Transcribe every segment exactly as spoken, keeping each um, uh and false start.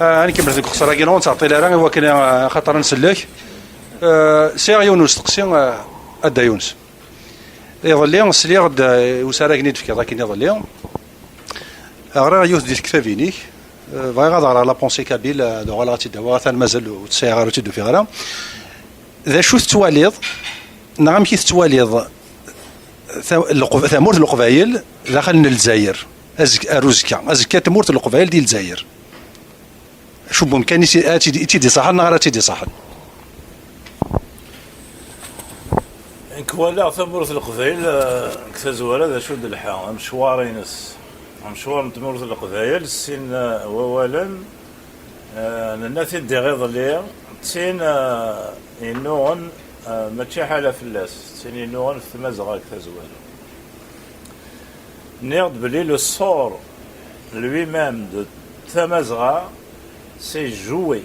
Ah, ad nkemmel deg uxeṣṣar-agi, ur nettɛeṭṭil ara i wakken, ah, axaṭer ad nsellek. Ah, sɛiɣ yiwen n usteqsi, ah, a Dda Yunes. Iḍelli, sliɣ-d, ah, i usarag-nni d-tefkiḍ akken iḍelli. Ɣriɣ yiwet di tektabin-ik. Ah, bɣiɣ ad ɣreɣ la pensée kabyle, ah, ad uɣaleɣ ad tt-id-awiɣ, atan mazal ur tt-sɛiɣ ara, ur tt-id-ufiɣ ara. D acu tettwaliḍ, neɣ amek i tettwaliḍ ta-, Leqb-, tamurt n Leqbayel daxel n Lezzayer, azek-, ar uzekka, azekka tmurt n Leqbayel di Lezzayer? Acu n wemkan i si-, ad tt-id-, i tt-id-iṣaḥen neɣ ara tt-id-iṣaḥen? Nekk walaɣ tamurt n Leqbayel, eh, deg tazwara d acu d lḥa, amecwar-ines. Amecwar n tmurt n Leqbayel, s sin, eh, wawalen, eh, nenna-t-id diɣ iḍelli, d tin, eh, yennuɣen, eh, mačči ḥala fell-as, d tin yennuɣen f Tmazɣa deg tazwara. Nniɣ-d belli le sort lui-même de Tamazɣa s'est joué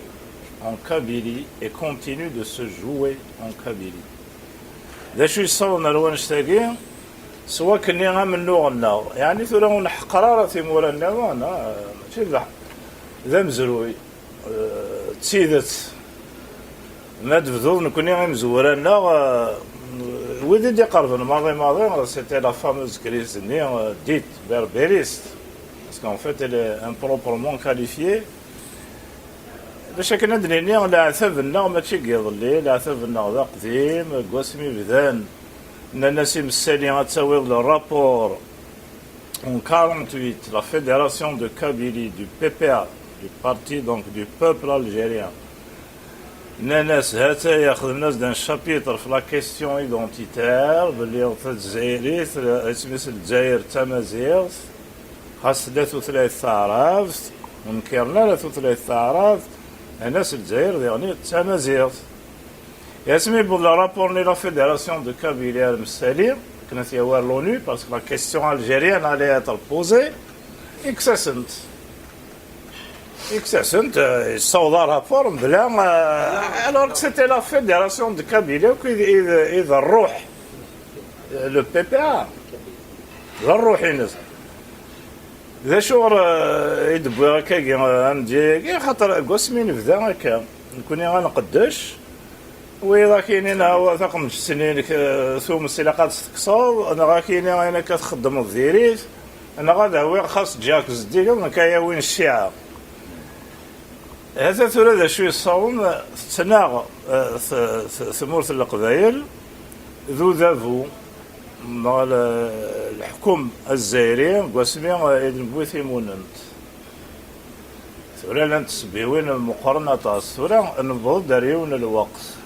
en Kabylie et continue de se jouer en Kabylie. D acu yessawḍen ar wannect-agi? S wakkenni amennuɣ-nneɣ, yeɛni tura ur nḥeqqer ara timura nniḍen, ah, mačči d, d amezruy, eh, d tidet. Ma d-bduḍ nekkni imezwura-nneɣ, eh, wid i d-iqerben maḍi maḍi, c'était la fameuse crise-nni, eh, dite berbériste, parce qu'en fait elle est improprement qualifiée. Bac akken ad d-nini, leɛtab-nneɣ mačči n yiḍelli, leɛtab-nneɣ d aqdim, deg wasmi bdan, nnan-as i Messali ad tawiḍ le rapport en quarante-huit, la Fédération de Kabylie du P P A, du Parti donc du Peuple Algérien. Nnan-as, ha-t-aya, xedmen-as-d un chapitre f la question identitaire, belli tazzayrit, isem-is Lezzayer d tamaziɣt, xas tella tutlayt taɛrabt, ur nkiren ara tutlayt taɛrabt, nnan-as Lezzayer diɣen d tamaziɣt. Asmi yewweḍ le rapport-nni la Fédération de Kabylie ar Messali, akken ad t-yawi ar l'ONU, parce que la question algérienne allait être posée, yekkes-asen-t. Yekkes-asen-t, euh, yessaweḍ rapport mebla, euh, alors que c'était la Fédération de Kabylie akk i d, i d, i d rruḥ, euh, le P P A, d rruḥ-ines. D acu ɣer, euh, i d-wwiɣ akkagi, euh, amedya-agi? Axaṭer deg wasmi nebda akka, nekkni ad nqeddec, wiyaḍ ad k-inin, "Awa, taqemǧet-nni-inek, eh, tumes, ilaq ad tt-tekkseḍ", neɣ ad k-yini, "Ayen akka txeddmeḍ diri-t", neɣ ad awiɣ, "Xas ǧǧiɣ-k zeddigeḍ, nekk ad awin cciɛa." Hata tura d acu yessawḍen, tettnaɣ, eh, t-, t-, tmurt n Leqbayel d udabu, neɣ le-, leḥkem azzayri, deg wasmi, eh, i d-newwi timunent. Tura llant tsebbiwin meqqren aṭas. Tura newweḍ-d ar yiwen n lweqt.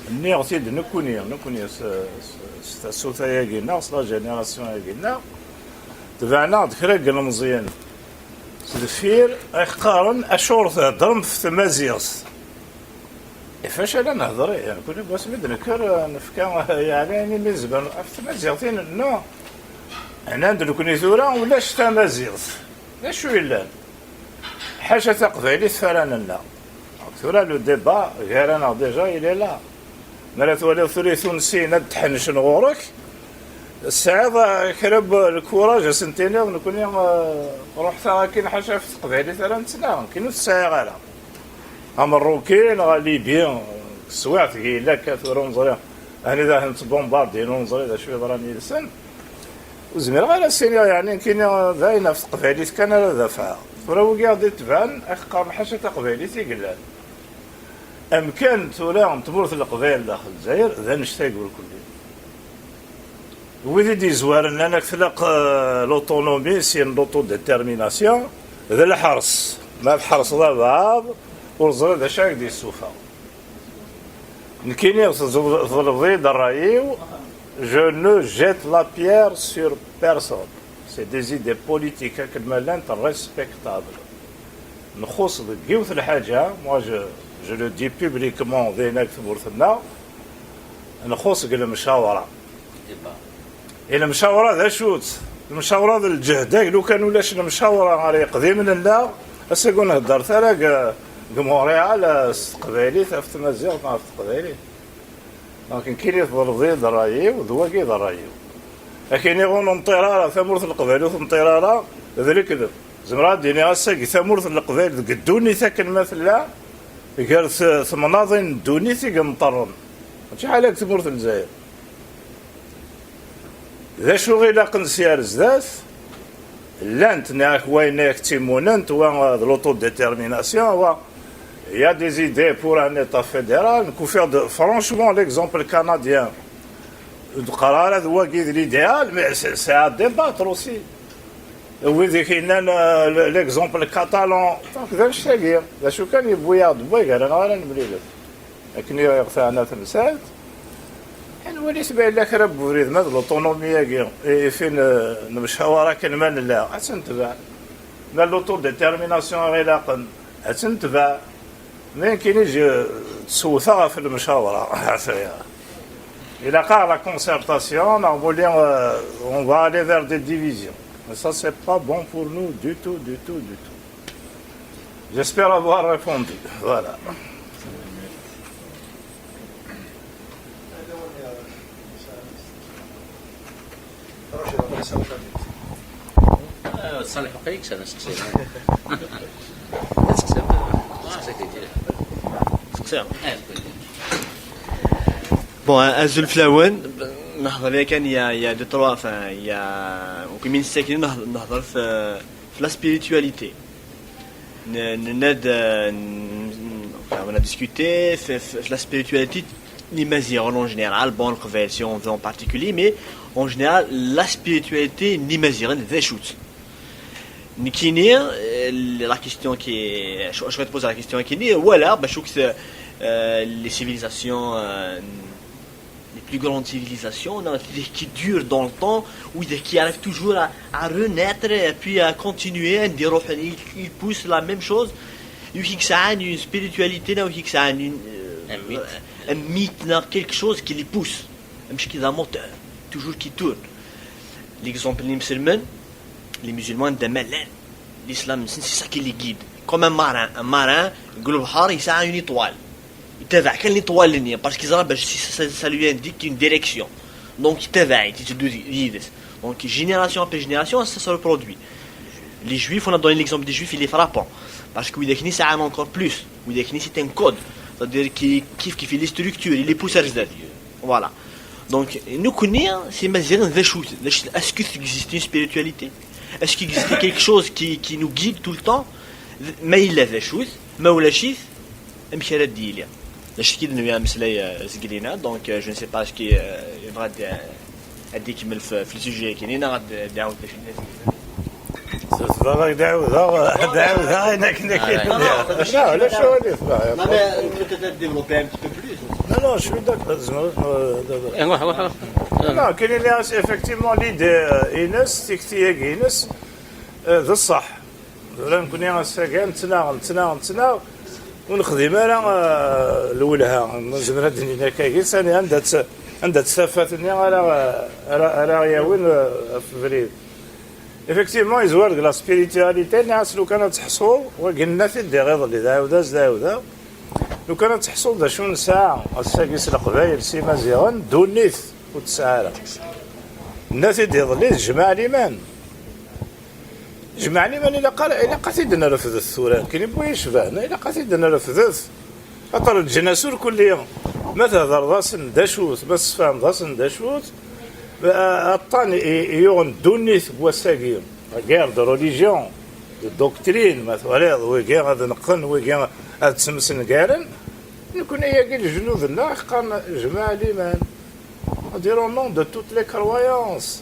Nniɣ-t-id nekkni, nekkni s, s, s tasuta-agi-nneɣ, s la génération-agi-nneɣ, tebɛen-aɣ-d kra n yilmeẓyen s deffir, ay qqaren, "Acuɣer theddrem f tmaziɣt?" Ifac ala nehder, ih, nekkni deg wasmi d-nekker, nefka, yeɛni, ayen imi nezmer ɣef tmaziɣt i nenna. Nnan-d nekkni tura ulac tamaziɣt. D acu yellan? Ḥaca taqbaylit f ara nenna. Donc tura le débat gar-aneɣ déjà il est là. Mi ara twaliḍ tura i tunsin ad d-ḥennecen ɣur-k, tesɛiḍ, eh, kra n lkuraj ad sen-tiniḍ, nekkni, eh, ruḥet-aɣ akkin ḥaca ɣef teqbaylit ara nettnaɣ, nekkni ur t-sɛiɣ ara. Amerruki neɣ Alibi, teswiɛt-agi yella akka tura ur neẓri anida ahen ttbumbardin, ur neẓri d acu yeḍran yid-sen. Ur zmireɣ ara ad s-iniɣ, yeɛni nekkini d ayen ɣef teqbaylit kan ara dafɛeɣ. Tura wigi i ɣ-d-itebɛen, ad k-qqaren ḥaca taqbaylit i yellan. Amkan tura n tmurt n Leqbayel daxel Lezzayer d annect-agi urkelli. Wid i d-yezwaren nnan-ak tlaq, eh, l'autonomie, syin l'autodétermination, d lḥers. Ma tḥerseḍ albaɛḍ, ur ẓriɣ d acu ara k-d-yessufeɣ. Nekkini tḍelbeḍ-iyi-d ṛṛay-iw, je ne jette la pierre sur personne. C'est des idées politiques akken ma llant respectables. Nxuṣṣ deg yiwet lḥaǧa, moi je, je le dis publiquement, d ayen akk tmurt-nneɣ, nxuṣṣ deg lemcawṛa. I lemcawṛa d acu-tt? Lemcawṛa d lǧehd-agi, lukan ulac lemcawṛa ɣer yeqdimen-nneɣ, ass-agi ur nhedder ara deg, deg Montréal, eh, s teqbaylit, ɣef tmaziɣt neɣ ɣef teqbaylit. Donc nekkini tḍelbeḍ-iyi-d ṛṛay-iw, d wagi i d ṛṛay-iw. Ad k-iniɣ ur nemṭir ara, tamurt n Leqbayel ur temṭir ara, d lekdeb. Zemreɣ ad d-iniɣ ass-agi tamurt n Leqbayel deg ddunit akken ma tella, gar t-, temnaḍin n ddunit i imeṭṭren. Mačči ḥala deg tmurt n Lezzayer. D acu i ilaqen sya ar zdat? Llant, nniɣ-ak, wayen i ak-ttimunent, wa d l'autodétermination, wa il y a des idées pour un État fédéral. Nekk ufiɣ-d, franchement, l'exemple canadien, ur d-qqareɣ ara d wagi d l'idéal, mais c'est, c'est à débattre aussi. Wid i k-yennan, euh, l'exemple catalan, donc d annect-agi, d acu kan yewwi-yaɣ-d wway gar-aneɣ ara nemlil. Akken i ɣ-teɛna temsalt, ad nwali ma yella kra n webrid, ma d l'autonomie-agi i, i fin, eh, nemcawar akken ma nella, ad tt-netbeɛ. Ma d l'autodétermination i ɣ-ilaqen, ad tt-netbeɛ. Ma nekkini je, ttewteɣ ɣef lemcawra. Ilaq-aɣ la concertation, neɣ wali, euh, on va aller vers des divisions. Et ça, c'est pas bon pour nous du tout, du tout, du tout. J'espère avoir répondu. Voilà. آه، تصلح حقيقك، أنا سقسي. سقسي. سقسي. سقسي. Bon, azul fell-awen. Nehḍer yakan, il y a, il y a deux, trois, enfin, il y a, وكي من الساكنين نهضر في, في la spiritualité. N-, n-, n-, n-, enfin, on a discuté في, في, في la spiritualité n Imaziɣen en général, bon, Leqbayel si on veut en particulier, mais en général, la spiritualité n Imaziɣen d acu-tt. Nekkini, euh, la question qui est, je, je vais te poser la question qui est, voilà, bah, je trouve que c'est, euh, les civilisations, euh, les plus grandes civilisations, non, qui durent dans le temps, ou qui arrivent toujours à, à renaître et puis à continuer, ils, ils poussent la même chose. Une spiritualité, une, euh, un mythe, quelque chose qui les pousse. Même si un moteur, toujours qui tourne. L'exemple, les musulmans, les musulmans, de l'islam, c'est ça qui les guide. Comme un marin, un marin, il a une étoile. Il te va, quelle étoile, parce que ça, ça, ça lui indique une direction. Donc, il te va, il te dit, donc, génération après génération, ça se reproduit. Les juifs, on a donné l'exemple des juifs, il est frappant. Parce que ça a encore plus. C'est un code. C'est-à-dire qu'il kiffe, kiffe les structures, il les pousse à résultat. Voilà. Donc, nous connaissons, c'est Mazirin, est-ce qu'il existe une spiritualité ? Est-ce qu'il existe quelque chose qui, qui nous guide tout le temps ? Mais il l'a fait, mais il l'a fait. Amek ara d-yili. D acu i d-nwi ameslay, euh, seg lina, donc, euh, je ne sais pas ce qui, euh, yebɣa ad, euh, ad d-ikemmel f, f le sujet-agi, neɣ ad, ad d-iɛawed d acu i d-, Tebɣa ad d-ɛawdeɣ, ad d-ɛawdeɣ ayen akken akken. Ah, ouais. Non, non, la chose est vraie. Non, mais, euh, peut-être développer un petit peu plus. Non, non, je suis d'accord. Zemreɣ, euh, d-, d-, Eh, ruḥ, ruḥ, ruḥ. Non, kan ini-as, effectivement, l'idée, euh, ines, tikti-agi ines, euh, d ṣṣeḥ. Tura nekkni ass-agi nettnaɣ, nettnaɣ, nettnaɣ, ur nexdim ara, eh, lwelha. Nezmer ad d-nini akkagi, sani anda-tt, anda-tt tafat-nni ara, ara, ara ɣ-yawin, eh, ɣef ubrid. Effectivement, yezwar deg la spiritualité, nniɣ-as lukan ad teḥṣuḍ, wagi nna-t-id diɣ iḍelli, d ɛawda-s d ɛawda. Lukan ad teḥṣuḍ d acu nesɛa ass-agi s Leqbayel, s Imaziɣen, ddunit ur tesɛi ara. Nna-t-id iḍelli, d jmaɛ liman. Jmaɛ liman ilaq ara, ilaq ad t-id-nerfdet tura, akken i yecban, ilaq ad t-id-nerfdet. Xaṭer leǧnas urkelli, ma thedreḍ-asen d acu-t, ma tessefhameḍ-asen d acu-t, a-, aṭṭan i, i yuɣen ddunit deg wass-agi, la guerre de religion, de doctrine, ma twaliḍ, wigi ad neqqen, wigi ad ttemsengaren, nekkni-agi lejdud-nneɣ qqaren jmaɛ liman. On dirait au nom de toutes les croyances.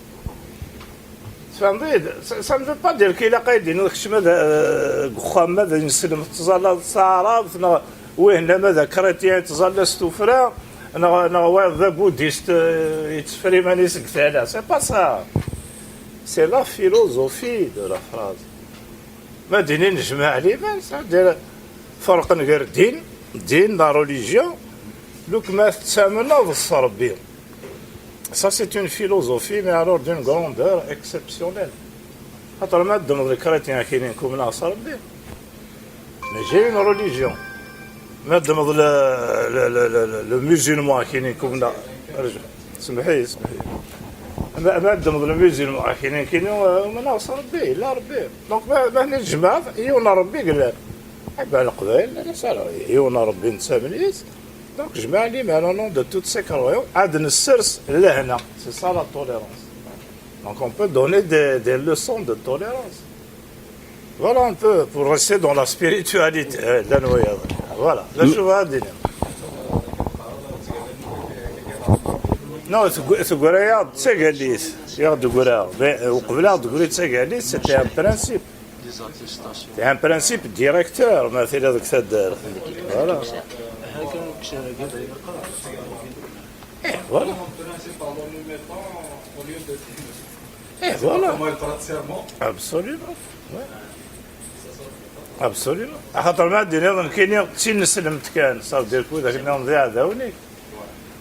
Tfehmeḍ-id? Ça, ça ne veut pas dire qu'il ilaq ad d-iniḍ kečč ma d, euh, deg uxxam ma d ineslem tettẓallaḍ s taɛrabt, neɣ wihin ma d akretyan yettẓalla s tuffra, neɣ, neɣ wayeḍ d abudist, euh, yetteffer iman-is deg tala. C'est pas ça. C'est la philosophie de la phrase. Ma d-inin jmaɛ liman, ça veut dire ferqen gar ddin, ddin, la religion, lukan ma tettamneḍ s Rebbi. Ça, c'est une philosophie, mais alors d'une grandeur exceptionnelle. Xaṭer ma ddmeḍ le chrétien kinin kumneɣ s Rebbi, mais j'ai une religion. Ma ddmeḍ le, le, le, le, le, le musulman kinin kumneɣ, rju, semḥ-iyi, semḥ-iyi. Ma, ma ddmeḍ le musulman, akini, kini, euh, umneɣ s Rebbi, yella Rebbi. Donc, ma, ma tnejmaɛeḍ, yiwen n Rebbi yellan. Ḥebba Leqbayel, la, la, yiwen n Rebbi nettamen-it. Donc, jmaɛ liman au nom de toutes ces croyances, ad nessers lehna. C'est ça la tolérance. Donc, on peut donner des, des leçons de tolérance. Voilà un peu, pour rester dans la spiritualité. Eh, llan wayeḍ. Voilà. D acu ara d-iniɣ? Non, teg-, teggra-yaɣ-d d tagallit. I aɣ-d-teggra. Mais, euh, uqbel ad aɣ-d-tegri d tagallit, c'était un principe. C'était un principe directeur, ma tiliḍ deg taddart. Voilà. Eh, voilà. Eh, voilà. Absolument. Ouais. Absolument. Axaṭer ma d-tiniḍ nekkini d tineslemt kan, ça veut dire que widak nniḍen d iɛdawen-ik.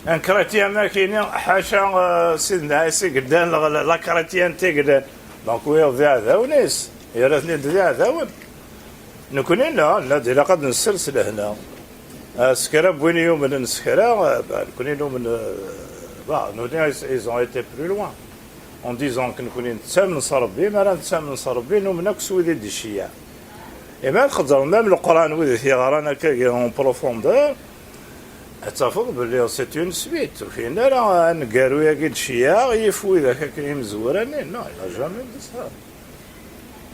Un chrétien ma kini, ḥaca, euh, Sidna Ɛisa i yellan, la, la, la chrétienté i yellan. Donc, wiyaḍ d iɛdawen-is, yerra-ten-id d iɛdawen. Nekkni, la, la, ilaq ad nsers lehna. Ah, s kra n win yumnen s kra, ah, bah, nekkni numen, euh, bah, nekkni, ils, ils ont été plus loin. En disant que nekkni nettamen s Rebbi, mi ara nettamen s Rebbi, numen akk s wid i d-iceyyeɛ. Et même txeddreḍ même Leqran, wid i t-yeɣran akkagi en profondeur, ad tafeḍ belli c'est une suite. Ur fin ara aneggaru-agi d-iceyyeɛ yif widak akken imezwura-nni. Non, il n'a jamais dit ça.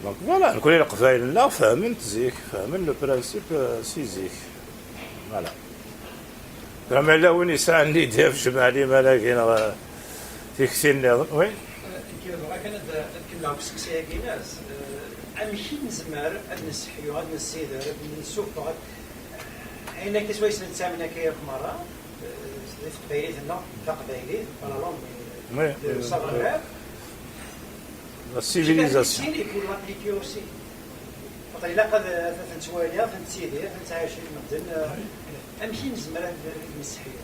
Donc voilà, nekkni Leqbayel-nneɣ fehmen-t zik, fehmen le principe, euh, si zik. Voilà. Vraiment, yella win yesɛan l'idée ɣef jmaɛ liman-agi neɣ, euh, tikti nniḍen. Oui. Nekk bɣiɣ kan ad, ad kemmleɣ deg useqsi-agi-ines. Euh, amek i nezmer ad nesseḥyu, ad nessider, ad nessufeɣ, ad, ayen akka swayes nettamen akka yakk merra, euh, di teqbaylit-nneɣ, taqbaylit, la langue, oui, euh, le savoir-faire. La civilisation. Et pour l'appliquer aussi. Xaṭer ilaq ad, ad, ad nettwali, ad nettidir, ad nettɛic i medden, euh, amek i nezmer ad, ad nesseḥyu?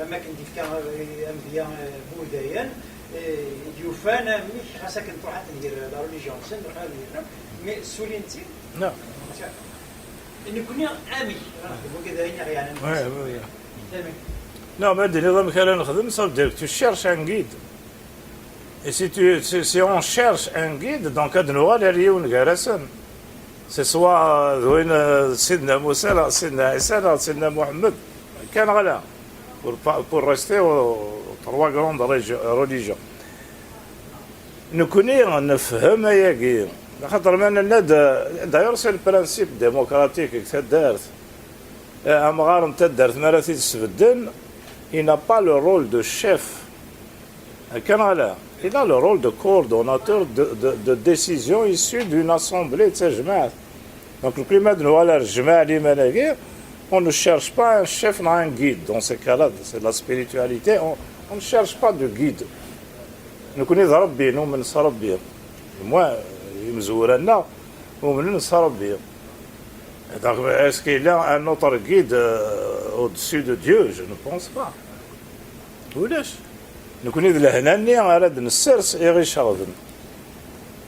Am akken d-ifka, euh, amedya, euh, n wudayen, euh, i d-yufan amek, ɣas akken truḥ ad tenger la religion-nsen, truḥ ad tenger, mais ssulin-tt-id. Non. Tiens. Et nekkni amek ara nexdem, wagi d ayen i ɣ-yeɛnan. Ouais, ouais, ouais. Amek? Non, ma d-tiniḍ amek ara nexdem, ça veut dire que tu cherches un guide. Et si tu, si, si on cherche un guide, donc ad nuɣal ar yiwen gar-asen. C'est soit d win, euh, d Sidna Musa, neɣ d Sidna Ɛisa, neɣ d Sidna Muḥemmed. Kan ɣala. Pour pas, pour rester aux trois grandes régi-, religions. Nekkni nefhem ayagi. Axaṭer ma nenna-d, d'ailleurs, c'est le principe démocratique deg taddart. Eh, amɣar n taddart, mi ara t-id-sbedden, il n'a pas le rôle de chef. Akka neɣ ala? Il a le rôle de coordonnateur de, de, de décision issue d'une assemblée, d tajmaɛt. Donc, nekkni ma d-nuɣal ar jmaɛ liman-agi, on ne cherche pas un chef ni un guide. Dans ces cas-là, c'est la spiritualité, on, on ne cherche pas de guide. Nekkni d Rebbi, numen s Rebbi. Moi, imezwura-nneɣ umnen s Rebbi. Donc, est-ce qu'il y a un autre guide, euh, au-dessus de Dieu? Je ne pense pas. Ulac. Nekkni d lehna-nni ara d-nessers i ɣ-icerḍen.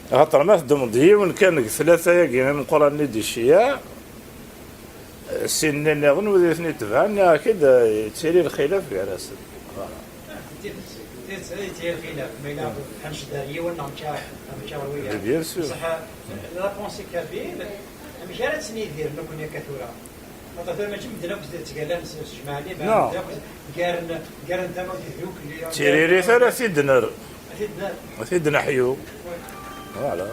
Axaṭer ma teddmeḍ yiwen kan deg tlata-agi imeqqranen i d-iceyyeɛ, sin-nni nniḍen wid i ten-itebɛen, nniɣ-ak-id, eh, yettili lxilaf gar-asen. Voilà. Tidet, tidet, yettili lxilaf, ma yella ḥemced ar yiwen neɣ mačči, mačči ar wiyaḍ. Bien sûr. Bṣeḥ, la pensée kabyle, amek ara tt-nidir nekkni akka tura? Xaṭer tura mačči medden akk ttgallan s, s jmaɛliman, non, medden akk garen, garen tamawt d tdukli. Tiririt ara t-id-nerr. Ad t-id-nerr. Ad t-id-neḥyu. Oui. Voilà.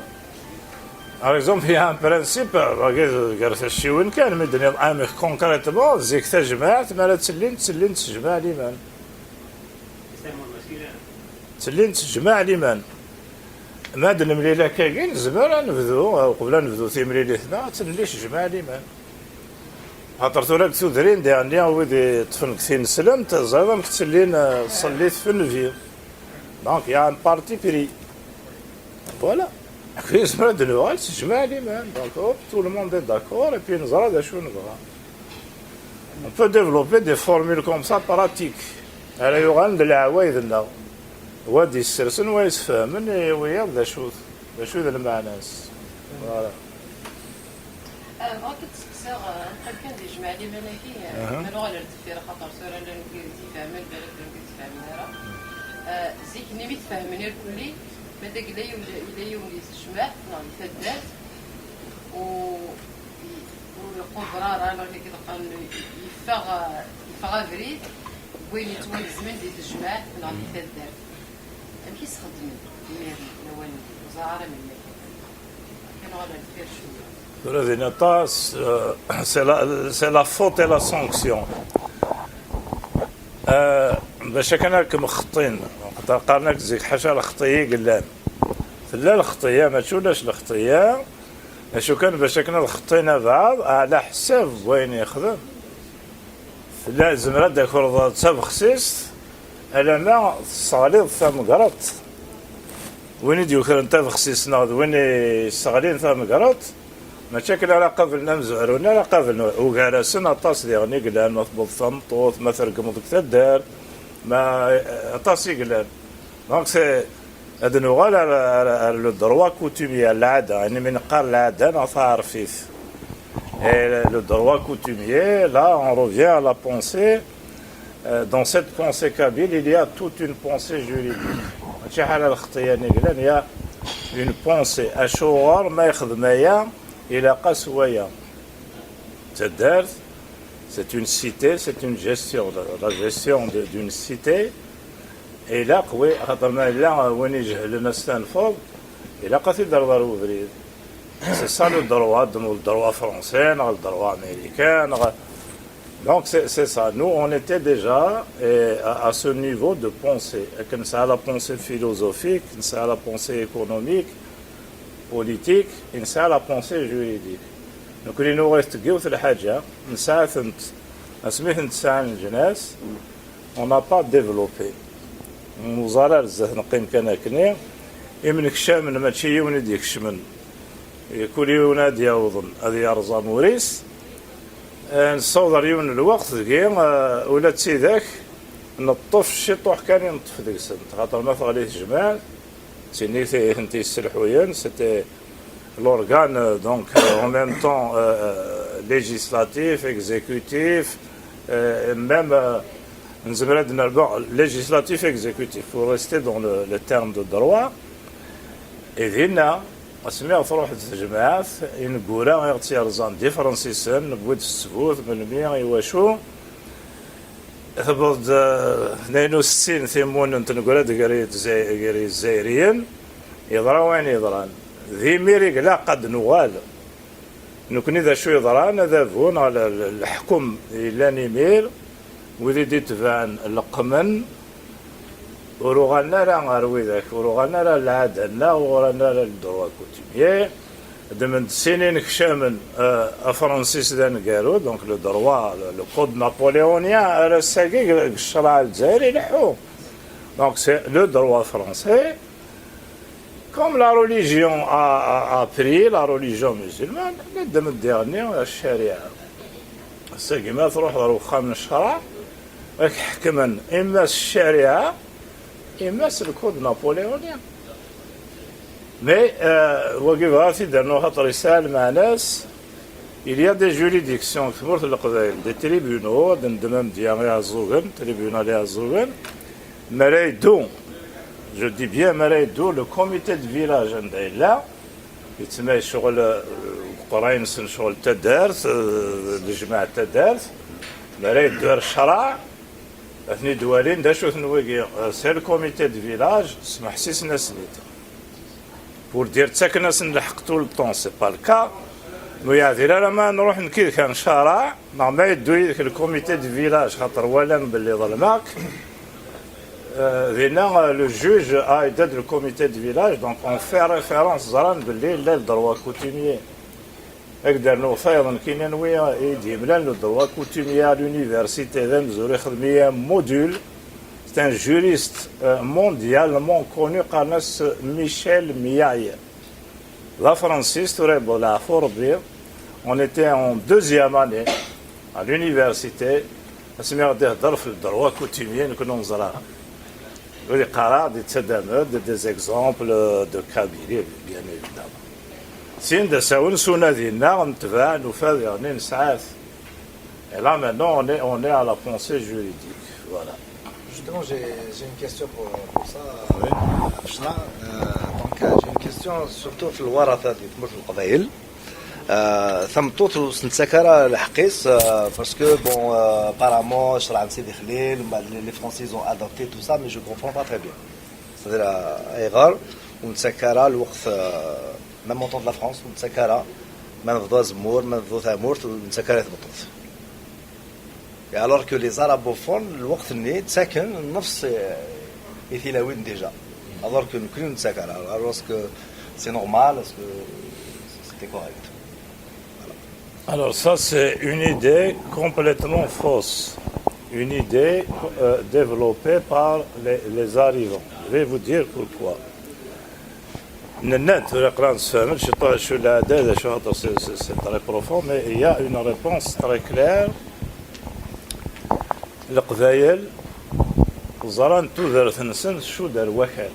Par exemple, il y a un principe, wagi gar tacciwin kan, mi d-nniḍ amek concrètement, zik tajmaɛt, mi ara ttellin, ttellin s jmaɛliman. Ttellin s jmaɛliman. Ma d-nemlil akkagi, nezmer ad nebdu, uqbel ad nebdu timlilit-nneɣ, ad tt-nelli s jmaɛliman. Xaṭer tura deg tudrin, diɣenni wid yeṭṭfen deg tineslemt, ẓriɣ amek ttellin, eh, ṣellit f nnbi. Donc, il y a un parti pris. Voilà. Nezmer ad d-nuɣal s jmaɛliman. Donc, hop, tout le monde est d'accord, et puis neẓra d acu nebɣa. On peut développer des formules comme ça pratiques. Ara yuɣalen d leɛwayed-nneɣ. Wa d-yessersen, wa yesfehmen i wiyaḍ d acu, d acu d lmeɛna-s. Voilà. Ah, bɣiɣ ad d-steqsiɣ, ah, neqqim kan di jmaɛliman-agi, ah, aha, ma nuɣal ar deffir, axaṭer tura llan wid i d-ifehmen, balak llan wid ur d-ifehmen ara. Zik-nni mi tfehmen irkelli, ma d yella yiwen, yella yiwen di tejmaɛt neɣ di taddart, u ur iquder ara, neɣ akken qqaren, yeffeɣ, yeffeɣ abrid n wayen yettwagezmen di tejmaɛt neɣ di taddart. Amek i s-xeddmen imiren lawan-nni? Ur ẓriɣ ara melmi akka. Kan uɣal ar deffir cwiya. Tura din aṭas, euh, c'est la, c'est la faute et la sanction. Euh, bac akken ad kem-xeṭṭin, qqaren-ak zik ḥaca lexṭi i yellan. Tella lexṭiya, mačči ulac lexṭiya, acu kan bac akken ad xeṭṭin abɛaḍ ɛla ḥsab n wayen yexdem. Tella, zemreɣ ad d-akreḍ d tabexsist, alamma tesseɣliḍ tamegreḍt. Win i d-yukren tabexsist neɣ d win i yesseɣlin tamegreḍt, mačči akken ara qablen amezwaru-nni, ara qablen ugar-asen aṭas diɣen i yellan, ma tewweḍ tameṭṭut, ma tregmeḍ deg taddart, ma, eh, aṭas i yellan. Donc, c'est, ad nuɣal ar, ar, ar le droit coutumier, ar lɛada, ayen mi neqqar lɛada neɣ taɛerfit. Et le droit coutumier, là, on revient à la pensée. Euh, dans cette pensée kabyle, il y a toute une pensée juridique. Mačči ḥala lexṭiya-nni i yellan, il y a une pensée. Acuɣer ma yexdem aya, ilaq-as waya. Taddart, c'est une cité, c'est une gestion. La, la gestion de, d'une cité, ilaq, oui, xaṭer ma yella win ijehlen ad s-tanfeḍ, ilaq ad t-id-terreḍ ɣer ubrid. C'est ça le droit, le droit français, neɣ le droit américain, neɣ, donc c'est, c'est ça. Nous, on était déjà, eh, à, à ce niveau de pensée. Akken nesɛa la pensée philosophique, nesɛa la pensée économique, politique, et nesɛa la pensée juridique. Nekkni nuɣ-it deg yiwet lḥaǧa, nesɛa-tent asmi tent-sɛan leǧnas, on n'a pas développé. Ur neẓẓar ar zdat, neqqim kan akkenni. Imnekcamen mačči yiwen i d-ikecmen. Kul yiwen ad d-yawḍen ad yerẓ amur-is. Eh, nessaweḍ ar yiwen n lweqt deg-i, eh, ula d tidak neṭṭef ciṭuḥ kan i neṭṭef deg-sent, xaṭer ma teɣli tejmaɛt, d tin i t-, i tent-yesselḥuyen, c'était l'organe, euh, donc, euh, en même temps, euh, euh, législatif, exécutif, euh, et même, euh, nezmer ad nerbeɣ législatif, exécutif, pour rester dans le, le terme de droit. Et dinna, asmi ɣ truḥ d tejmaɛt, ineggura i ɣ-tt-yerẓan d ifransisen, newwi-d ttbut, melmi, iwacu. Tewweḍ-d, eh, tnayen u settin, timunent n ugrad gar Yedza-, gar Yizzayriyen, yeḍra wayen yeḍran. D imir i ilaq ad d-nuɣal. Nekkni d acu yeḍran, adabu neɣ le-, le-, leḥkem yellan imir, wid i d-itebɛen leqqmen, ur uɣalen ara ɣer widak, ur uɣalen ara lɛada-nneɣ, ur uɣalen ara le droit coutumier. Ddmen-d sin inekcamen, euh, afransis d aneggaru, donc le droit, le, le code napoléonien, ar ass-agi deg, deg ccreɛ lezzayer ileḥḥu. Donc c'est le droit français. Comme la religion a, a, a pris, la religion musulmane, ddmen-d diɣenni ccariɛa. Ass-agi ma truḥ ɣer uxxam n ccreɛ, ad k-ḥekmen imma s ccariɛa, imma s le code napoléonien. Mais, euh, wagi bɣiɣ ad t-id-rnuɣ xaṭer yesɛa lmeɛna-s. Il y a des juridictions deg tmurt n Leqbayel, des tribunaux, ad neddem amedya Iɛeẓẓugen, tribunal Iɛeẓẓugen, mi ara yeddu, je dis bien, mi ara yeddu le comité de village anda yella, yettmay ccɣel, euh, uqerray-nsen ccɣel taddart, euh, lejmaɛ taddart, mi ara yeddu ar ccreɛ, ad ten-id-walin d acu-ten wigi, euh, c'est le comité de village, smeḥsisen-asen-id. Pour dire, ttaken-asen lḥeqq tout le temps, c'est pas le cas. Ur yeɛdil ara ma nruḥ nekk yid-k ar ccreɛ, neɣ ma yeddu yid-k le comité de village, xaṭer walan belli ḍelmeɣ-k. Euh, dinna, euh, le juge a aidé le comité de village, donc on fait référence, ẓran belli yella le droit coutumier. Ad k-d-rnuɣ tayeḍ nekkini anwi i d-yemlan le droit coutumier à l'université, d amezwaru ixdem-iyi un module. C'est un juriste, euh, mondialement connu, qqaren-as Michel Miaille. D afransis, tura yewweḍ leɛfu Rebbi. On était en deuxième année à l'université, asmi ɣ-d-ihedder f le droit coutumier, nekkni ur neẓra ara. Ur iqqar-aɣ-d, yettadam-d des exemples de Kabylie, bien évidemment. Syin d asawen s unadi-nneɣ, netbeɛ, nufa diɣen nesɛa-t. Et là, maintenant, on est, on est à la pensée juridique. Voilà. Justement, j'ai j'ai une question pour, pour ça. Oui. Euh, donc, euh, j'ai une question surtout في الوراثة ديال تمورت القبايل. Euh, tameṭṭut ur s-nettak ara lḥeqq-is, euh, parce que, bon, euh, apparemment, ccṛeɛ n Sidi Xlil, les, les Français, ils ont adopté tout ça, mais je comprends pas très bien. C'est-à-dire, euh, ayɣer ur nettak ara lweqt, euh, même en temps de la France, ur nettak ara, ma nebḍu azemmur, ma nebḍu tamurt, ur nettak ara i tmeṭṭut. Et alors que les arabophones, lweqt-nni, ttaken nnefṣ i, i tilawin déjà. Alors que nekkni ur nettak ara. Alors, est-ce que c'est normal, est-ce que c'était correct? Alors ça, c'est une idée complètement fausse, une idée euh, développée par les, les arrivants. Je vais vous dire pourquoi. Nenna-d tura aql-aɣ nessefhem-d ciṭuḥ acu leɛdad, acu xaṭer c'est, c'est, c'est très profond, mais il y a une réponse très claire. Leqbayel ẓran tudert-nsen tcudd ar wakal.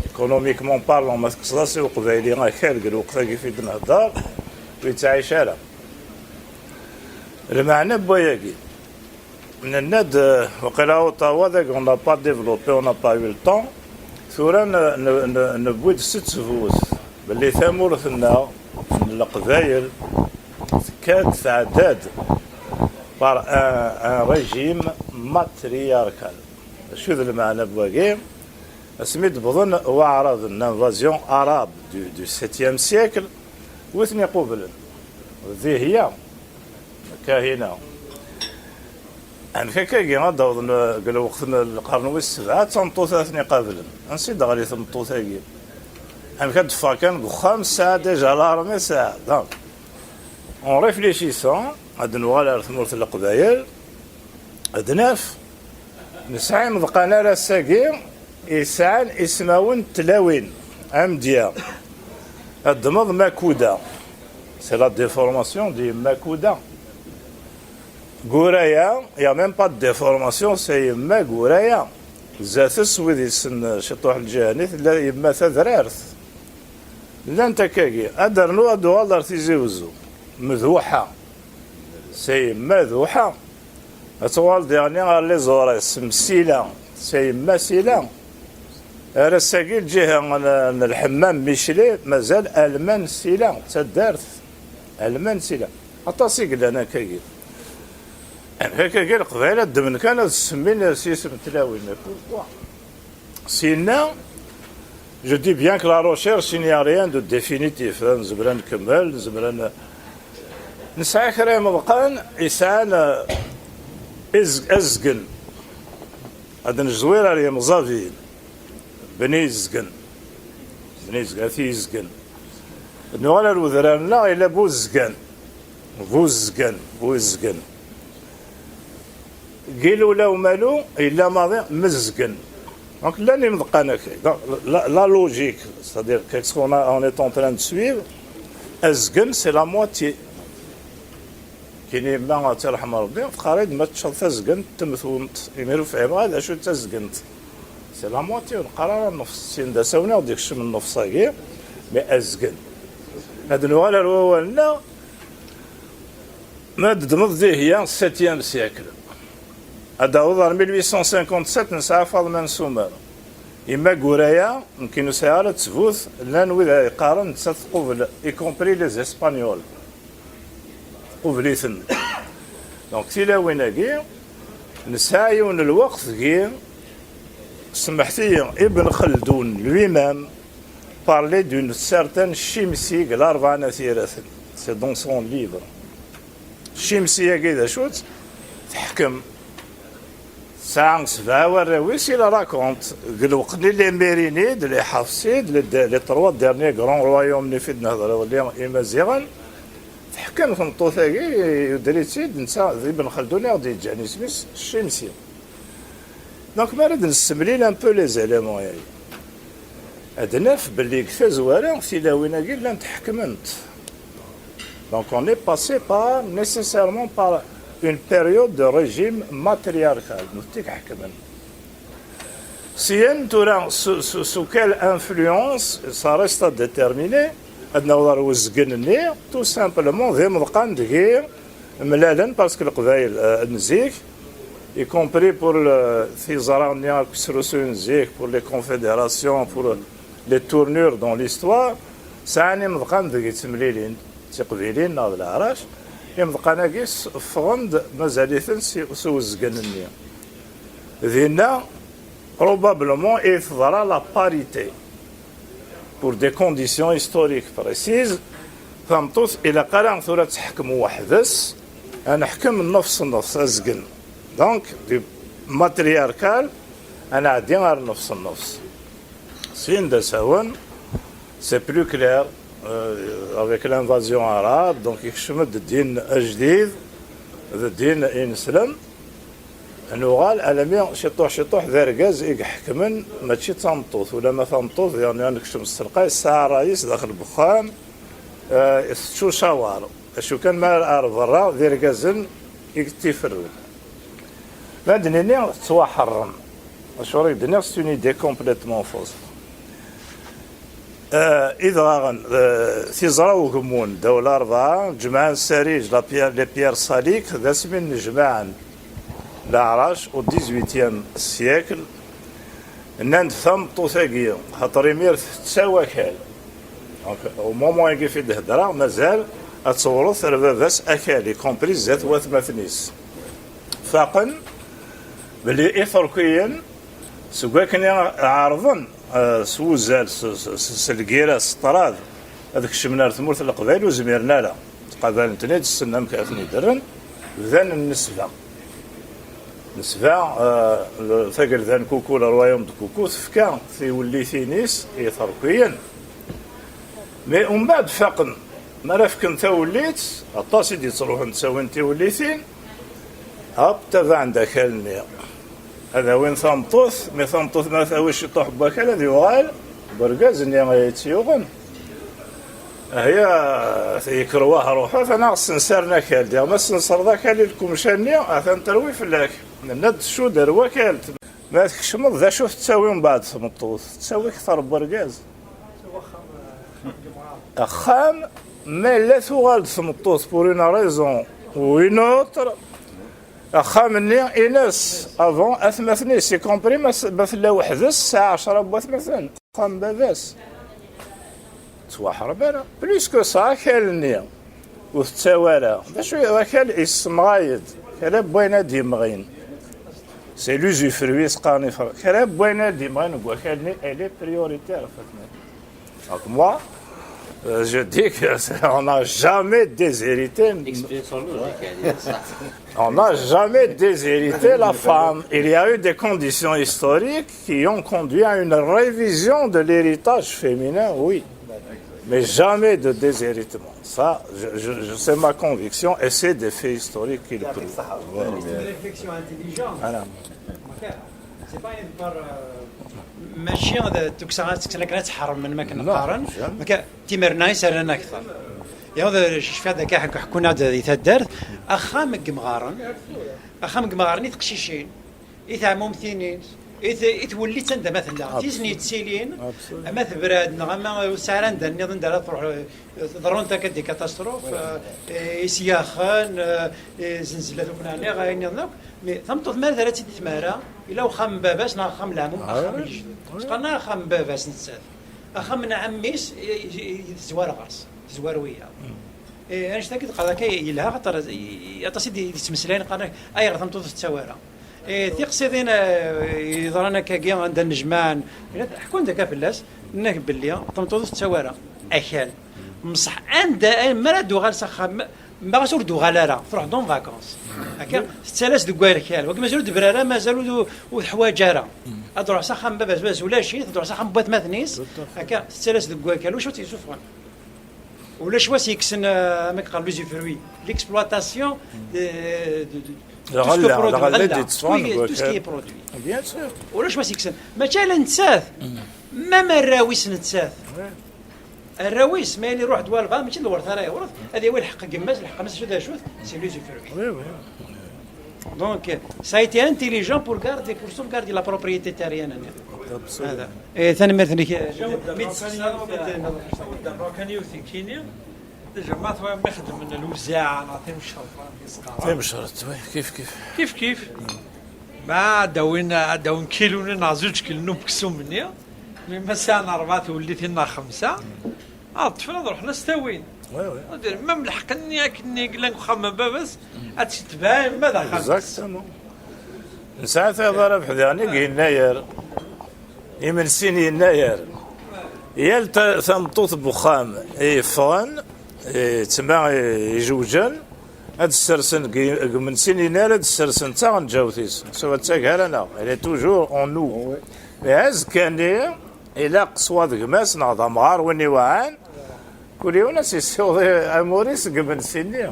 Économiquement parlant, ma tekkseḍ-as i uqbayli akal deg lweqt-agi fi d-nehder, ur yettɛic ara. Lmeɛna n wayagi, nenna-d, euh, waqila Ottawa, dagi, on n'a pas développé, on n'a pas eu le temps. Tura n- n- n- newwi-d s ttbut belli tamurt-nneɣ n Leqbayel tekka-d, tɛedda-d par un, un régime matriarcal. Acu d lmeɛna n wagi? Asmi d-wwḍen waɛraben, l'invasion arabe du, du septième siècle, wi ten-iqublen? Dihya, Kahina. Amek akkagi ad d-awḍen deg lweqt n lqern wis sebɛa, d tameṭṭut ara ten-iqablen? Ansi d-teɣli tmeṭṭut-agi? Amek ad d-teffeɣ kan deg uxxam, tesɛa déjà l'armée, tesɛa. Donc, en réfléchissant, ad nuɣal ar tmurt n Leqbayel, ad naf nesɛa imeḍqan ar ass-agi yesɛan ismawen n tlawin, amedya, ad d-tmeḍ Makuda, c'est la déformation de Makuda. Guraya, il y a même pas de déformation, c'est yemma Guraya. Zdat-s, wid yessen ciṭuḥ lǧiha-nni, tella yemma Tadrart. Llant akkagi. Ad d-rnu, ad d-uɣal ar Tizi Wezzu. Mduḥa, c'est yemma Duḥa. Ad tuɣal diɣni ɣer les Aurès, Msila, c'est yemma Sila. Ar ass-agi lǧiha n, n Lḥemmam, Michelet, mazal Alman Sila, d taddart. Alman Sila. Aṭas i yellan akkagi. Amek akkagi Leqbayel ad ddmen kan ad semmin s yisem n tlawin? Mais pourquoi? Syenna, je dis bien que la recherche, il n'y a rien de définitif. Nezmer ad nkemmel, nezmer ad n- nesɛa kra imeḍqan yesɛan, euh, iz- azgen. Ad nezwir ar yemẓabiyen. Bni Izgen. Bni Izgen, At Yizgen. Nuɣal ar wedrar-nneɣ, yella Buzgen. Buzgen, Buzgen. Gilula Umalu, yella maḍi Mezgen. Donc, llan imeḍqan akka. Donc, la, la logique, c'est-à-dire qu'est-ce qu'on a, on est en train de suivre, Azgen, c'est la moitié. Kini yemma, ad tt-irḥem Rebbi, teqqar-id ma teččeḍ tazgent, temtumt. Imir ur fhimeɣ ara d acu d tazgent. C'est la moitié, ur neqqar ara nnefṣ. Syin d asawen i ɣ-d-ikecmen nnefṣ-agi, mais azgen. Ad nuɣal ar wawal-nneɣ, ma d-ddmeḍ Dihya, septième siècle. Ad d-taweḍ ar mille huit cent cinquante-sept, nesɛa Faḍma n Sumer. Yemma Guraya, nekkin ur sɛiɣ ara ttbut, llan wid ay yeqqaren nettat tqubel, y compris les Espagnols. Tqubel-iten. Donc, tilawin-agi, nesɛa yiwen n lweqt deg-i, semḥet-iyi, Ibn Xeldun lui-même parlait d'une certaine Cimsi deg Larebɛa n At Yiraten. C'est dans son livre. Cimsi-agi d acu-tt? Teḥkem. Tesɛa sebɛa warraw-is, il raconte. Deg lweqt-nni, les Mérinides, les Hafsides, les, de- les trois derniers grands royaumes-nni fi d-nehder, les Imaziɣen, teḥkem tmeṭṭut-agi, yudder-itt-id, netta d Ibn Xeldun i ɣ-d-yeǧǧan isem-is Cimsi. Donc, mi ara d-nessemlil un peu les éléments-agi, ad naf belli deg tazwara, tilawin-agi llant ḥekment. Donc, on est passé par, nécessairement par une période de régime matriarcal. Nutni i iḥekmen. Syin, tura, sous, sous, sous quelle influence, ça reste à déterminer, ad naweḍ ar uzgen-nni, tout simplement, d imeḍqan deg-i mlalen, parce que Leqbayel, euh, n zik, Y compris pour le tiẓra-nni akk srusuyen zik, pour les confédérations, pour les tournures dans l'histoire, sɛan imeḍqan deg yettemlilin, d tiqbilin neɣ d leɛrac. Imeḍqan-agi ffɣen-d, mazal-iten s, s uzgen-nni. Dinna, probablement, i teḍra la parité. Pour des conditions historiques précises, tameṭṭut ilaq ara tura ad teḥkem weḥd-s, ad neḥkem nnefs nnefs azgen. Donc, du matriarcal, ad nɛeddi ar nnefs nnefs. Sin d asawen, c'est plus clair, euh, avec l'invasion arabe, donc yekcem-d ddin ajdid, d ddin ineslem. Nuɣal alami ciṭuḥ ciṭuḥ d argaz i iḥekmen, mačči d tameṭṭut. Ulamma tameṭṭut, yani, ad nekcem s telqay, tesɛa ṛṛay-is daxel n wexxam, eh, tettucawar. Acu kan, ma ar berra, d irgazen i yettiferrun. Ma d-nini tettwaḥeṛṛem. Acuɣer i d-nniɣ c'est une idée complètement fausse. Eh, idɣaɣen, eh, tiẓra ugemmun, dawla rebɛa, ǧemɛen Sariǧ, la pierre, les pierres saliques, d asmi nnejmaɛen leɛrac au dix-huitième siècle, nnan-d tameṭṭut-agi, xaṭer imir tettaw akal. Donc, au moment-agi fi d-heddreɣ, mazal ad tewreḍ ar baba-s akal, y compris zdat watmaten-is. Faqen belli Iṭerkiyen, seg wakken i ɛerḍen, eh, s wuzzal, s, s, s, s lgira, s ṭṭrad, ad kecmen ar tmurt n Leqbayel, ur zmiren ara. Ttqabalen-ten-id, ssnen amek ara ten-id-rren, bdan nnesba. Nesba, eh, le, tagelda n Kuku, le royaume de Kuku, tefka tiwellitin-is i Iṭerkiyen. Mais umbeɛd faqen, mi ara fken tawellit, aṭas i d-yettruḥun ttawin tiwellitin, hop, tabaɛen-d akal-nni. Ad awin tameṭṭut, mi tameṭṭut ma tawi ciṭuḥ n wakal, ad yuɣal wergaz-nni ay tt-yuɣen. Ahya, yekker wah ruḥet, anaɣ sensaren akal. Diɣ ma tsensereḍ akal i lkumca-nni, atan terwi fell-ak. Nenna-d tcudd ar wakal. Ma tkecmeḍ, d acu tettawi mbeɛd tmeṭṭut? Tettawi kter n wergaz. Axxam, ma yella tuɣal-d tmeṭṭut pour une raison ou une autre, axxam-nni ines avant atmaten-is, y compris ma s-, ma tella weḥd-s, tesɛa ɛecra n watmaten. Axxam n baba-s. Ttwaḥreb ara. Plus que ça, akal-nni ur tettawi ara. D acu, akal yessemɣay-d kra n wayen ad d-yemɣin. C'est l'usufruit, s-qqaren ifra. Kra n wayen ad d-yemɣin deg wakal-nni, elle est prioritaire, en fait. Donc moi, euh, je dis que on n'a jamais déshérité. Explique-nous, hein, Khalid, ça. On n'a jamais déshérité la femme. Il y a eu des conditions historiques qui ont conduit à une révision de l'héritage féminin, oui. Mais jamais de déshéritement. Ça, je, je, je- c'est ma conviction et c'est des faits historiques qui le prouvent. Voilà. C'est une réflexion intelligente. Voilà. C'est pas une part, euh, mačči d tukksa ad tekksen akken ad tḥermen, ma akken qqaren. Akka, timerna i s-rran akter. Yaw, cfiɣ-d akka ḥekkun-aɣ-d di taddart, axxam n yemɣaren, axxam n yemɣaren i teqcicin, i teɛmumtinin, i t-, i twellit anda ma tella, tizen yettilin, ama tebrad neɣ ama ur tesɛi ara anda nniḍen anda ara truḥ, ḍerrunt akka des catastrophes, eh, isyaxen, eh, zenzla tukna niɣ ayen nniḍen akk. Mais tameṭṭut ma ara tt-id-tmara, ila uxxam n baba-s neɣ axxam n leɛmum, axxam n lejdud. Qqaren axxam n baba-s nettat. Axxam n ɛemmi-s, i, i, i, tezwar ɣer-s, tezwar wiyaḍ. Eh, annect-agi d-qqar akka yelha, xaṭer, i, i, aṭas i d-, i d-yettmeslayen, qqaren ayɣer tameṭṭut ur tettawi ara. Eh, tiqsiḍin, eh, yeḍran akkagi anda nnejmaɛen, ḥkun-d akka fell-as, nnan-ak belli tameṭṭut ur tettawi ara akal. Mṣeḥ anda, eh, mi ara d-tuɣal s axxam, ma ɣas ur d-tuɣal ara, truḥ-d en vacances. Akka, tettalas deg wakal, wagi mazal ur d-tebra ara, mazal ur, ur teḥwaǧ ara. Ad truḥ s axxam n baba-s, baba-s ulac-it, ad truḥ s axxam n watmaten-is, akka, tettalas deg wakal, wacu tt-yessufɣen? Ulac wa s-yekksen, euh, amek qqaren, l'usufruit, l'exploitation de, de, de, tout ce que Lɣella, produit, lɣella lɣella, d-yetteffɣen tout, deg tout ce qui wakal. Est produit. Bien sûr. Ulac wa s-yekksen. Mačči ala nettat, même arraw-is nettat. Arraw-is, ma yella iruḥ-d walbeɛḍ, mačči d lwert ara yewreḍ, ad yawi lḥeqq n yemma-s, lḥeqq n acu d acu, c'est l'usufruit. Oui, oui. Donc, ça a été intelligent pour garder, pour sauvegarder la propriété terrienne. Absolument. هذا. Eh, tanemmirt-nnek. Awi-d kan yiwet nekkini. Déjà, ma twa-, mi xedmen lewzaɛ neɣ timecreḍt, mi s-qqaren. Timecreḍt, oui, kif kif. Kif kif. Ad d-awin, ad d-awin kilu-nni neɣ zuǧ kilu n umeksum-nni, mi ma sɛan rebɛa twellitin neɣ xemsa, ad ṭṭfen ad ruḥen ad s-t-awin. Ad d-, même lḥeqq-nni akken i yellan deg uxxam n baba-s, ad tt-itbeɛ yemma d axxam-is. Exactement. Nesɛa tayeḍ ara bḥdiɣ-nni deg Yennayer. Imensi n Yennayer. Yal ta-, tameṭṭut n wexxam i yeffɣen, i ttma i-, ijewǧen, ad d-ssersen deg, deg imensi n Yennayer, ad d-ssersen d taɣenǧawt-is. Sewa d taggara-nneɣ, elle est toujours en nous. Mais azekka-nni, ilaq swa d gma-s neɣ d amɣar win iwaɛan, kul yiwen ad s-yessiweḍ i-, amur-is deg imensi-nni.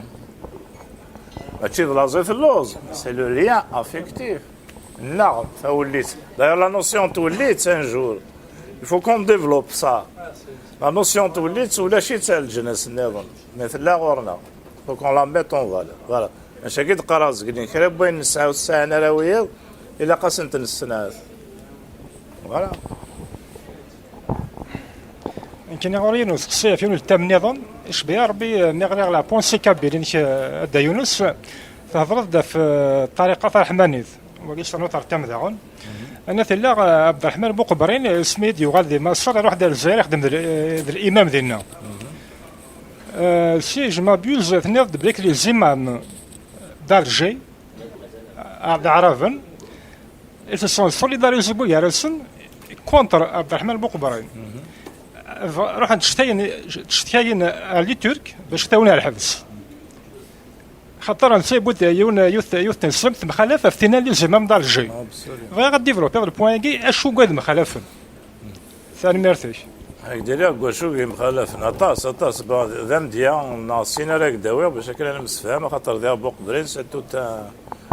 Mačči d laẓ i telluẓ, c'est le lien affectif. Neɣ tawellit. D'ailleurs, la notion n twellit, un jour, il faut qu'on développe ça. La notion n twellit, ulac-itt ar leǧnas nniḍen. Mais tella ɣur-neɣ. Faut qu'on la mette en valeur. Voilà. Maca i d-qqareɣ zeglen kra n wayen nesɛa ur sɛan ara wiyiḍ, ilaq ad sent-nessenɛet. Voilà. Nekkini ɣur-i yiwen usteqsi ɣef yiwen n tam nniḍen, icbi a Rebbi, eh, nniɣ liɣ la pensée kabyle-inek, eh, a Dda Yunes, thedreḍ-d ɣef, eh, ṭṭariqa tareḥmanit, wagi s ternu tertam daɣen. Anna tella, eh, Abderrahman Buqebrin, eh, asmi i d-yuɣal di Maṣer, iruḥ-d ar Lezzayer, ixdem d l-, eh, d l'imam dinna. Eh, si je m'abuse, tenniḍ-d belli les imams d'Alger, eh, d Aɛraben, ils se sont solidarisés gar-asen contre Abderrahman Buqebrin. Ruḥen ttcetkayen, ttcetkayen à les Turcs bac ad t-awin ar lḥebs. Xaṭer netta yewwi-d yiwen, yiwet, yiwet n tneslemt temxalaf ɣef tinna n les imams d'Alger. Bɣiɣ ad développiḍ le point-agi, acu i yemxalafen. Tanemmirt-ik. Ak-d-iniɣ deg wacu i yemxalafen. Aṭas, aṭas. Bon, d amedya neɣ sin ara ak-d-awiɣ bac akken ad nemsefham, axaṭer diɣ Buqebrin, c'est tout un,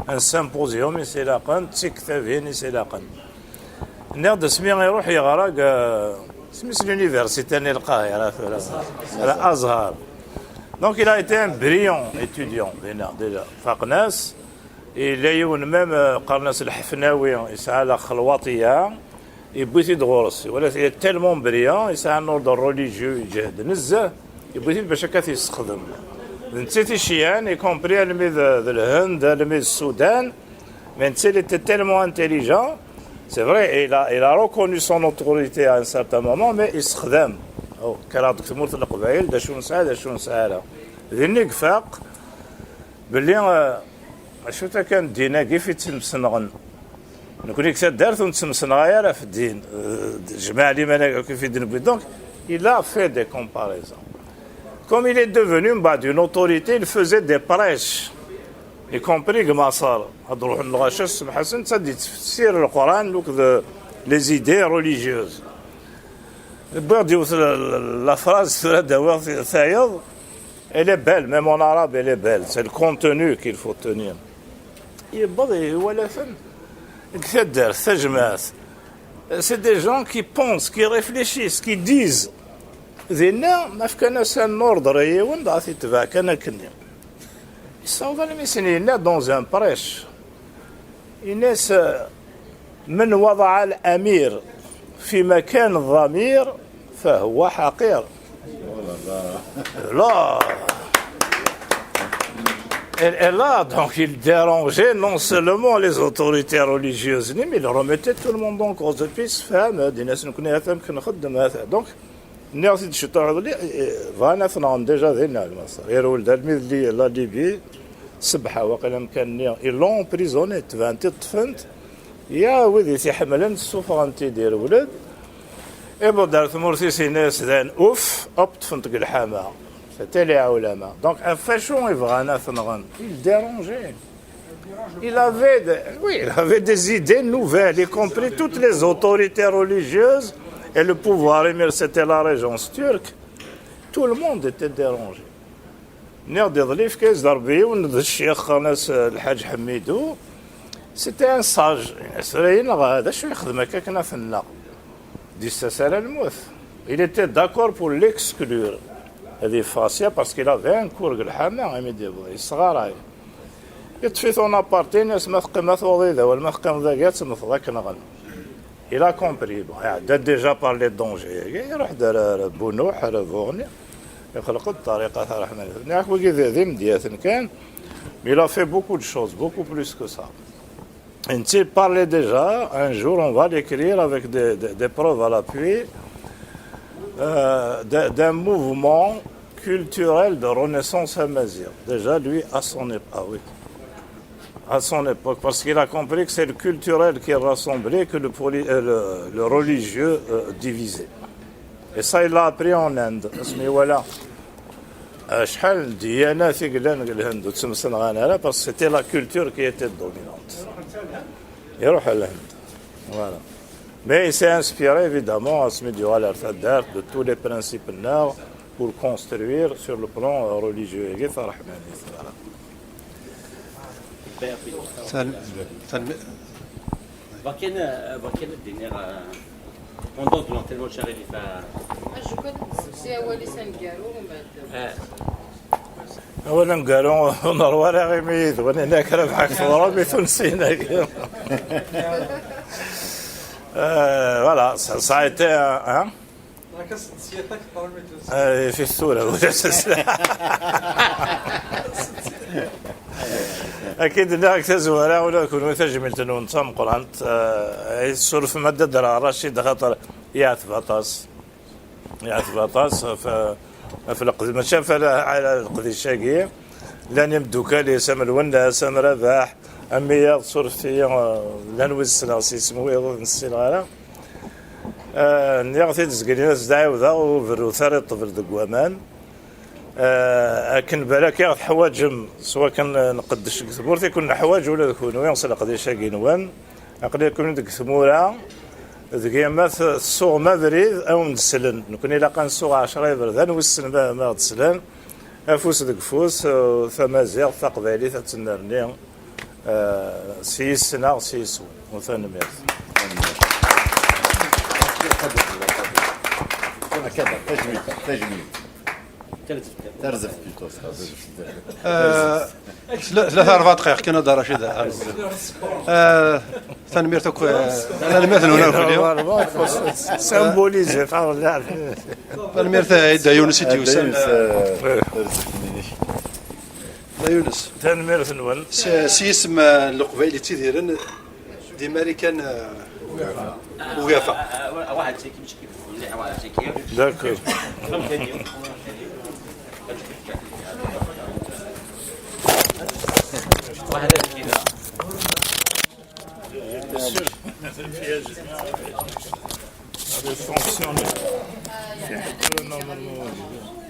un symposium i s-ilaqen, d tiktabin i s-ilaqen. Nniɣ-d asmi iruḥ yeɣra deg, isem-is, l'université n Lqahira tura, Al Azhar. Donc il a été un brillant étudiant dinna, déjà. Faqen-as, yella yiwen même, euh, qqaren-as Lḥefnawi, yesɛa la xelwaṭiya, yewwi-t-id ɣur-s. Wala, il est tellement brillant, yesɛa un ordre religieux, iǧehd nezzeh, yewwi-t-id bac akka t-yessexdem. D netta i t-iceyɛen, y compris almi d, d Lhend, almi d Sudan, mais netta, il était tellement intelligent, c'est vrai, il a, il a reconnu son autorité à un certain moment, mais yessexdam. Oh, kkreɣ-d deg tmurt n Leqbayel, d acu nesɛa, d acu nesɛa ara. Din i ifaq belli, euh, acu-t akka n ddin-agi i t-ittemsenɣen. Nekni deg taddart ur nettemsenɣay ara ɣef ddin. Euh, jmaɛ liman-agi akk i t-id-newwi. Donc, il a fait des comparaisons. Comme il est devenu mbeɛd une autorité, il faisait des prêches, y compris deg Maṣer. Ad d-ruḥen lɣaci, ssemḥasen, netta ad d-yettfessir Leqran akked les idées religieuses. Wwiɣ-d yiwet la, la, la phrase tura ad d-awiɣ tayeḍ. Elle est belle, même en arabe, elle est belle. C'est le contenu qu'il faut tenir. Yewweḍ iwala-ten deg taddart, tajmaɛt. C'est des gens qui pensent, qui réfléchissent, qui disent. Dinna, ma fkan-as un ordre i yiwen, dɣa t-itbeɛ kan akkenni. Yessaweḍ almi s-yenna dans un prêche. Yenna-as, من وضع الأمير في مكان الضمير فهو حقير. Là, et, et là, donc, il dérangeait non seulement les autorités religieuses, mais il remettait tout le monde en cause. Et puis, il se fait, donc, nniɣ-t-id ciṭuḥ, bɣan ad t-nɣen déjà dinna, Lmaṣer. Irwel-d almi d Li-, la Libye, sebḥa waqila amkan-nni, ils l'ont emprisonné, tebɛen-t-id, ṭṭfen-t. Ya wid i t-iḥemmlen, ssufɣen-t-id, irwel-d. Iwweḍ-d ar tmurt-is, yenna-yas dayen, uf, hop, ṭṭfen-t deg lḥama. C'était les ulama. Donc, ɣef wacu i bɣan ad t-nɣen? Il dérangeait. Il avait de-, oui, il avait des idées nouvelles, y compris toutes les autorités religieuses et le pouvoir émir, c'était la régence turque. Tout le monde était dérangé. Nniɣ-d iḍelli, yefka-yas-d Rebbi yiwen d ccix, qqaren-as, euh, Lḥaǧ Ḥmidu. C'était un sage. Tura yenɣa, d acu yexdem akka akken ad t-nneɣ? D-yessas ara lmut. Il était d'accord pour l'exclure. Ad yeffeɣ sya parce qu'il avait un cours deg lḥama, imi d-yewweḍ, yesɣaray. Yeṭṭef-it en aparté, yenna-as, ma teqqim, ma tuɣeḍ-iyi-d awal, ma teqqimeḍ dagi, ad temmteḍ, ad k-nɣen. Il a compris. Bon, iɛedda déjà par les dangers-agi, iruḥ-d ar, ar Bunuḥ, ar Buɣni, ixleq-d ṭṭariqa tareḥmanit. Nniɣ-ak, wigi d, d imedyaten kan, mais il a fait beaucoup de choses, beaucoup plus que ça. Nti parlait déjà, un jour on va l'écrire avec des, des- des preuves à l'appui, euh, d'un d'un mouvement culturel de renaissance amazigh. Déjà, lui, à son époque, ah oui, à son époque, parce qu'il a compris que c'est le culturel qui rassemblait, que le, poli- euh, le- le religieux euh, divisait. Et ça, il l'a appris en Inde. Asmi wala, euh, acḥal n ddyanat i yellan deg Lhend ur ttemsenɣan ara, parce que c'était la culture qui était dominante. Iruḥ ɣer Lhend. Voilà. Mais il s'est inspiré, évidemment, asmi d-yuɣal ar taddart, de tous les principes-nneɣ pour construire sur le plan euh, religieux. Voilà. Tal- tal- Bɣiɣ kan, bɣiɣ kan ad d-iniɣ, pendant de l'enterrement de Charlie Lifa. Aju kan ad d-tessefsi awal-is aneggaru umbeɛd. Awal aneggaru ur neṛwa ara imi yid-wen, ini-ak Rabaḥ, teḍra mi tunsin-agi. Euh, voilà, ça, ça a été un, hein? Euh, في الثورة ولا سلسلة. أكيد ناك تزوارا ولا كون تجميل تنون تام قرانت. آه، السور في مادة درا رشيد خاطر يعتب أطاس. Yeɛteb aṭas ɣef, ɣef leqdic, mačči ɣef ala, ala leqdic-agi. Llan imeddukkal-is am Lwennas, am Rabaḥ, am Miyaḍ, suref-iyi, eh, llan wid ssneɣ s yisem, wiyaḍ ur ten-ssineɣ ara. Eh, nniɣ-t-id zgelin as-d ɛiwdeɣ, ur berrut ara i ṭṭbel deg waman. Eh, akken balak i ɣ-teḥwaǧem s wakken nqeddec deg tmurt, i ken-neḥwaǧ ula d kunwi s leqdic-agi-nwen. Aql-iken deg tmura, deg yemma t-, tessuɣem abrid a wen-d-slen. Nekni ilaq ad nsuɣ ɛecra iberdan, wissen ma, ma ɣ-d-slan. Afus deg ufus, eh, tamaziɣt, taqbaylit ad tennerni, eh, s yis-neɣ, s yis-wen. U tanemmirt. Tajmilt, tajmilt. Tarzeft plutôt, tarzeft. Tlata rebɛa dqayeq kan a Dda Racid. Eh, Tanemmirt akk, eh, tanemmirt-nwen akk fell-i. Normalement, il faut symboliser, taɣellat. Tanemmirt, eh, i Dda Yunes i d-yusan. Tarzeft. Dda Yunes. Tanemmirt-nwen. S s yisem, eh, n Leqbayel yettidiren di Marikan, eh, Ugafa. D'accord.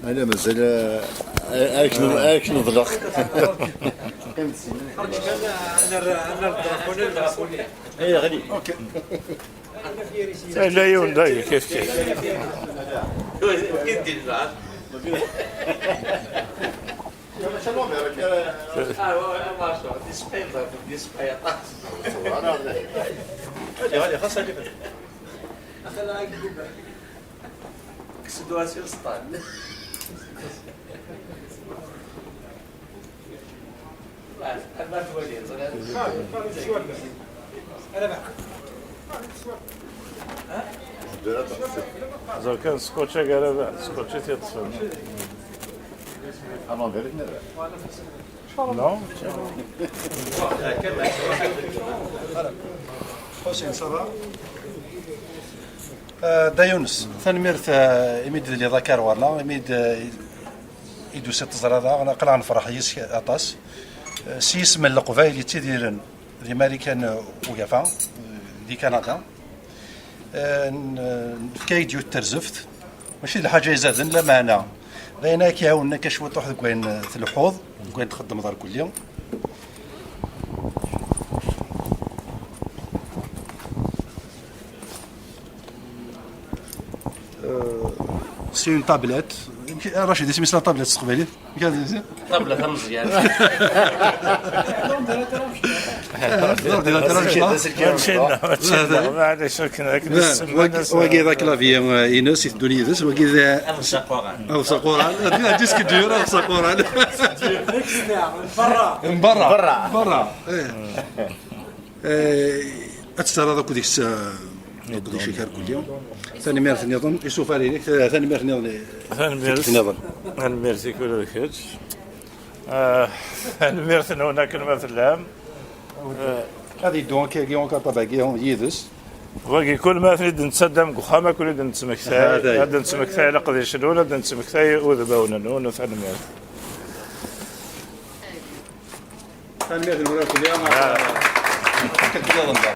Ala, mazal, eh, akken, akken neḍleq. Ala yiwen dayi kif kif. Ẓer kan, scotch-agi ara, scotch i t-yeṭṭfen. Non? Ḥusin, ça va? Eh, Dda Yunes, tanemmirt, eh, imi d-telliḍ akka ar ɣur-neɣ, imi d, eh, i d-tusiḍ teẓriḍ-aɣ, aql-aɣ nefreḥ yis-k aṭas. Eh, s yisem n Leqbayel yettidiren di Marikan, eh, Ugafa, eh, di Kanada. Eh, n-, nefka-ak-d yiwet terzeft, mačči d lḥaǧa izaden, lameɛna d ayen ara k-iɛawnen akka cwiṭuḥ deg wayen, eh, tleḥḥuḍ, deg wayen txeddmeḍ ar kulli. Euh, c'est une tablette. Rachid, isem-is la tablette s teqbaylit? Amek ara s-nini? Ṭabla tameẓyant. L'ordinateur, je sais pas. Mačči nneɣ, mačči nneɣ, maɛlic, akken, akken Wa-, nsemma-as. Wagi d aklavier, euh, ines, iteddun yid-s, wagi d Aḍsa aquran. aḍsa aquran. Disque dur, aḍsa aquran. N berra. Berra. Berra. Eh. Eh, ad tettaraḍ akk deg-s, eh, leqdic-ik ar kulli. Tanemmirt nniḍen, isufar-inek, eh, tanemmirt nniḍen. Tanemmirt. Nniḍen. Tanemmirt-ik ula d kečč. Ah, tanemmirt-nwen akken ma tellam. Ah, Ad yeddu akkagi ukaṭab-agi yid-s. Wagi kul ma ten-id-nettaddam deg uxxam, ad ken-id-nettmektay. Hatay. Ad d-nettmektay leqdic-nwen, ad d-nettmektay udmawen-nwen. Tanemmirt. Tanemmirt n wuraren fell-i. Akken tgiḍen da.